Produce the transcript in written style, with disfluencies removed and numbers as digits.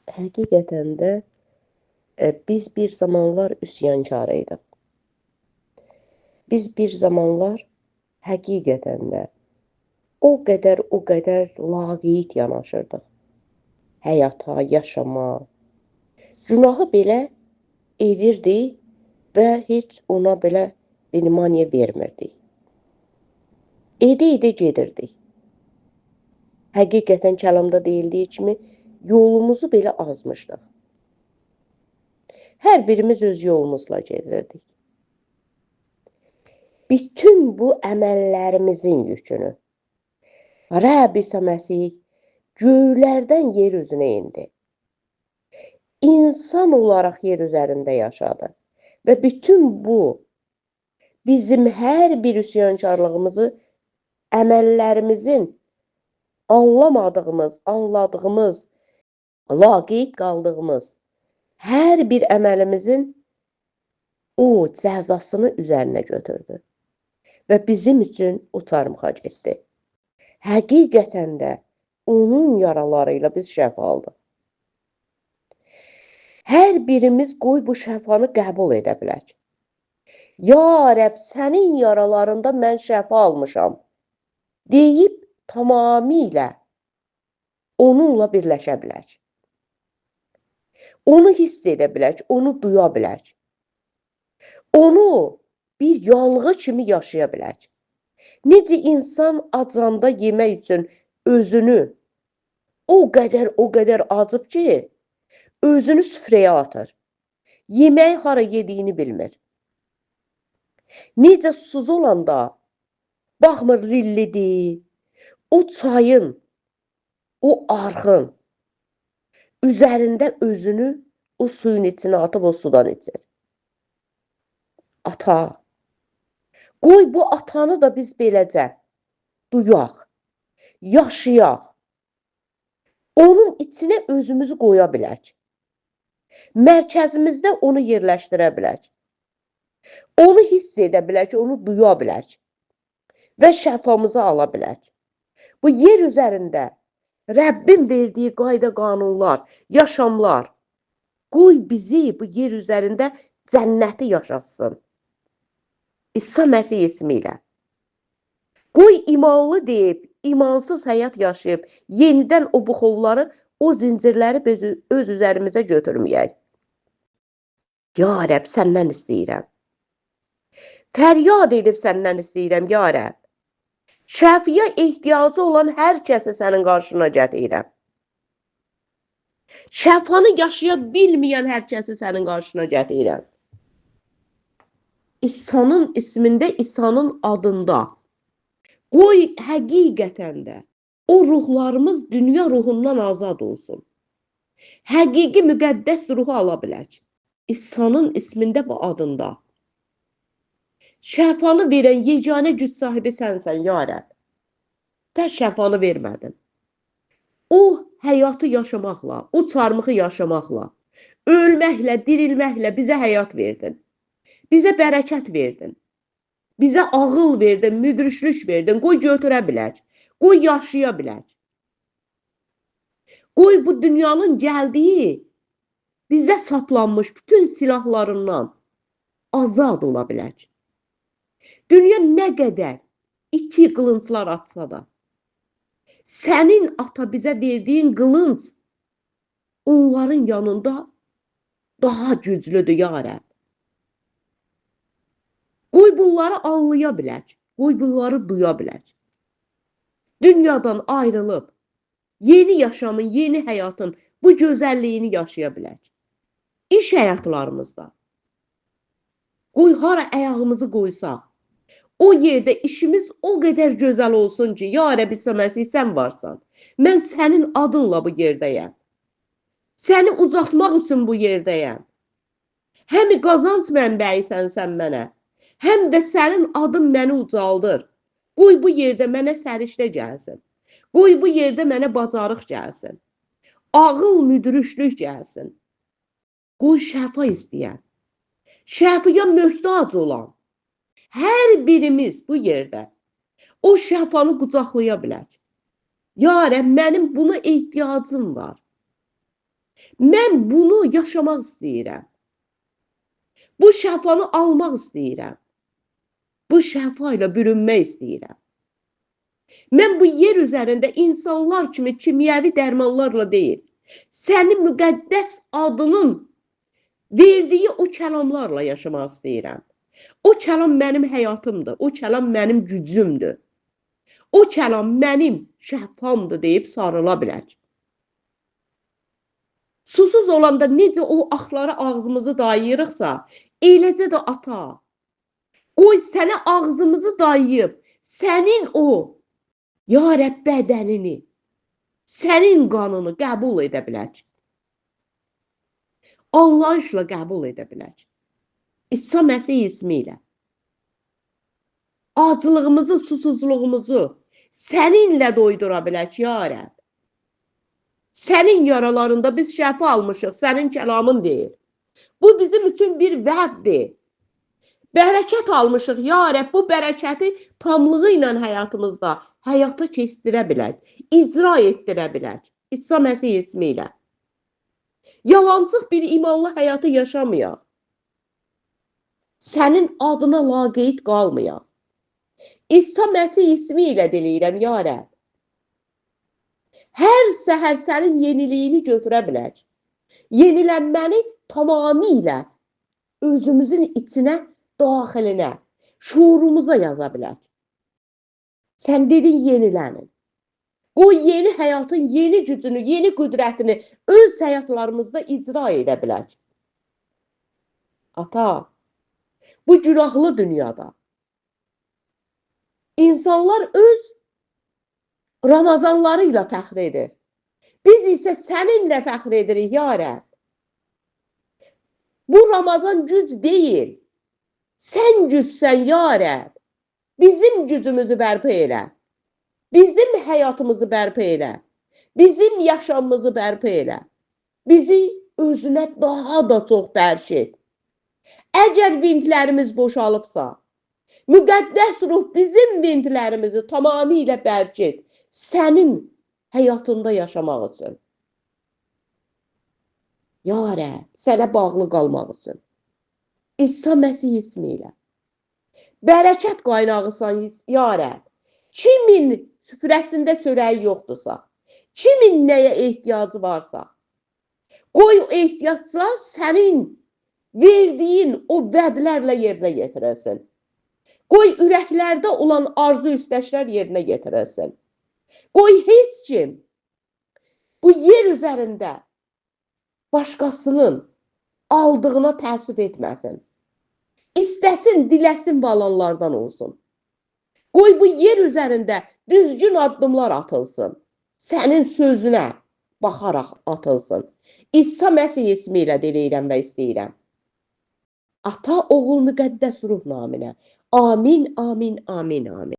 Həqiqətən də biz bir zamanlar üsyankar idik. Biz bir zamanlar həqiqətən də o qədər laqeyd yanaşırdıq həyata, yaşama. Günahı belə edirdik və heç ona belə vnimaniya vermirdik. Edə-edə gedirdik. Həqiqətən kəlamda deyildiyi kimi yolumuzu belə azmışdıq. Hər birimiz öz yolumuzla gedirdik. Bütün bu əməllərimizin yükünü Rəbb İsa Məsih göylərdən yer üzünə indi. İnsan olaraq yer üzərində yaşadı. Və bütün bu bizim hər bir üsyankarlığımızı, əməllərimizin anlamadığımız, anladığımız, laqeyd qaldığımız hər bir əməlimizin o cəzasını üzərinə götürdü. Və bizim üçün o çarmıxa getdi. Həqiqətən də onun yaraları ilə biz şəfa aldıq. Hər birimiz qoy bu şəfanı qəbul edə bilək. Ya Rəbb, sənin yaralarında mən şəfa almışam deyib tamamilə onunla birləşə bilək. Onu hiss edə bilək, onu duya bilək. Onu bir yanğı kimi yaşaya bilək. Necə insan acanda yemək üçün özünü o qədər acıb ki, özünü süfrəyə atır. Yeməyi hara yediyini bilmir. Necə susuz olanda baxmır lillidir, o çayın, o arxın üzərində özünü o suyun içinə atıb o sudan içir. Ata, qoy bu atanı da biz beləcə duyaq, yaşayaq. Onun içinə özümüzü qoya bilək. Mərkəzimizdə onu yerləşdirə bilək. Onu hiss edə bilək, onu duya bilək və şəfamızı ala bilək. Bu yer üzərində Rəbbin verdiyi qayda qanunlar, yaşamlar qoy bizi bu yer üzərində cənnəti yaşatsın. İsa Məsih ismi ilə. Qoy imanlı deyib, imansız həyat yaşayıb, yenidən o buxovları, o zincirləri biz öz üzərimizə götürməyək. Ya Rəbb, səndən istəyirəm. Fəryad edib səndən istəyirəm, ya Rəbb. Şəfiyə ehtiyacı olan hər kəsi sənin qarşına gətirirəm. Şəfanı yaşaya bilməyən hər kəsi sənin qarşına gətirirəm. İsa'nın ismində, İsa'nın adında. Qoy həqiqətən də o ruhlarımız dünya ruhundan azad olsun. Həqiqi müqəddəs ruhu ala bilək. İsa'nın ismində və adında. Şəfanı verən yeganə güc sahibi sənsən, ya Rəbb. Sən şəfanı vermədin. O həyatı yaşamaqla, o çarmıxı yaşamaqla, ölməklə, dirilməklə bizə həyat verdin. Bizə bərəkət verdin. Bizə ağıl verdin, müdriklik verdin. Qoy götürə bilək. Qoy yaşaya bilək. Qoy bu dünyanın gəldiyi bizə saplanmış bütün silahlarından azad ola bilək. Dünya nə qədər iki qılınclar atsa da, sənin ata bizə verdiyin qılınc onların yanında daha güclüdür, ya Rəbb. Qoy bunları anlaya bilək, qoy bunları duya bilək. Dünyadan ayrılıb, yeni yaşamın, yeni həyatın bu gözəlliyini yaşaya bilək. İş həyatlarımızda. Qoy hara ayağımızı qoysaq, o yerdə işimiz o qədər gözəl olsun ki, ya Rəbb İsa Məsih, sən varsan. Mən sənin adınla bu yerdəyəm. Səni ucaltmaq üçün bu yerdəyəm. Həm qazanc mənbəyisən sən mənə, həm də sənin adın məni ucaldır. Qoy bu yerdə mənə səriştə gəlsin. Qoy bu yerdə mənə bacarıq gəlsin. Ağıl, müdriklik gəlsin. Qoy şəfa istəyən, şəfaya möhtac olan hər birimiz bu yerdə o şəfanı qucaqlaya bilək. Ya Rəbb, mənim buna ehtiyacım var. Mən bunu yaşamaq istəyirəm. Bu şəfanı almaq istəyirəm. Bu şəfa ilə bürünmək istəyirəm. Mən bu yer üzərində insanlar kimi kimyəvi dərmanlarla deyil, sənin müqəddəs adının verdiyi o kəlamlarla yaşamaq istəyirəm. O kəlam mənim həyatımdır, o kəlam mənim gücümdür. O kəlam mənim şəfamdır deyib sarıla bilər. Susuz olanda necə o axlara ağzımızı dayayırıqsa, eləcə də ata, qoy sənə ağzımızı dayayıb, sənin o, ya Rəbb bədənini, sənin qanını qəbul edə bilək. Anlayışla qəbul edə bilək. İsa Məsih ismi ilə. Aclığımızı, susuzluğumuzu səninlə doydura bilək, ya Rəbb. Sənin yaralarında biz şəfa almışıq, sənin kəlamın deyir. Bu bizim üçün bir vəddir. Bərəkət almışıq, ya Rəbb, bu bərəkəti tamlığı ilə həyatımızda həyata keçirə bilək, icra etdirə bilək. İsa Məsih ismi ilə. Yalancıq bir imanlı həyatı yaşamayaq. Sənin adına laqeyd qalmayaq. İsa Məsih ismi ilə diləyirəm, ya Rəbb. Hər səhər sənin yeniliyini götürə bilək. Yenilənməni tamamilə özümüzün içinə, daxilinə, şuurumuza yaza bilək. Sən dedin yenilənin. Qoy yeni həyatın yeni gücünü, yeni qüdrətini öz həyatlarımızda icra edə bilək. Ata, bu günahlı dünyada insanlar öz Ramazanları ilə fəxr edir. Biz isə səninlə fəxr edirik, ya Rəbb. Bu Ramazan güc deyil. Sən gücsən, ya Rəbb. Bizim gücümüzü bərpa elə. Bizim həyatımızı bərpa elə. Bizim yaşamımızı bərpa elə. Bizi özünə daha da çox bərk et. Əgər vintlərimiz boşalıbsa, müqəddəs ruh bizim vintlərimizi tamamilə bərk et. Sənin həyatında yaşamaq üçün. Ya Rəbb, sənə bağlı qalmaq üçün. İsa Məsih ismi ilə. Bərəkət qaynağısan, ya Rəbb. Kimin süfrəsində çörəyi yoxdursa, kimin nəyə ehtiyacı varsa, qoy o ehtiyaclar sənin verdiyin o vədlərlə yerinə yetirilsin. Qoy ürəklərdə olan arzu istəklər yerinə yetirilsin. Qoy heç kim bu yer üzərində başqasının aldığına təəssüf etməsin. İstəsin, diləsin və alanlardan olsun. Qoy bu yer üzərində düzgün addımlar atılsın. Sənin sözünə baxaraq atılsın. İsa Məsih ismi ilə diləyirəm və istəyirəm. Ata, oğul, müqəddəs ruh naminə. Amin, amin, amin, amin.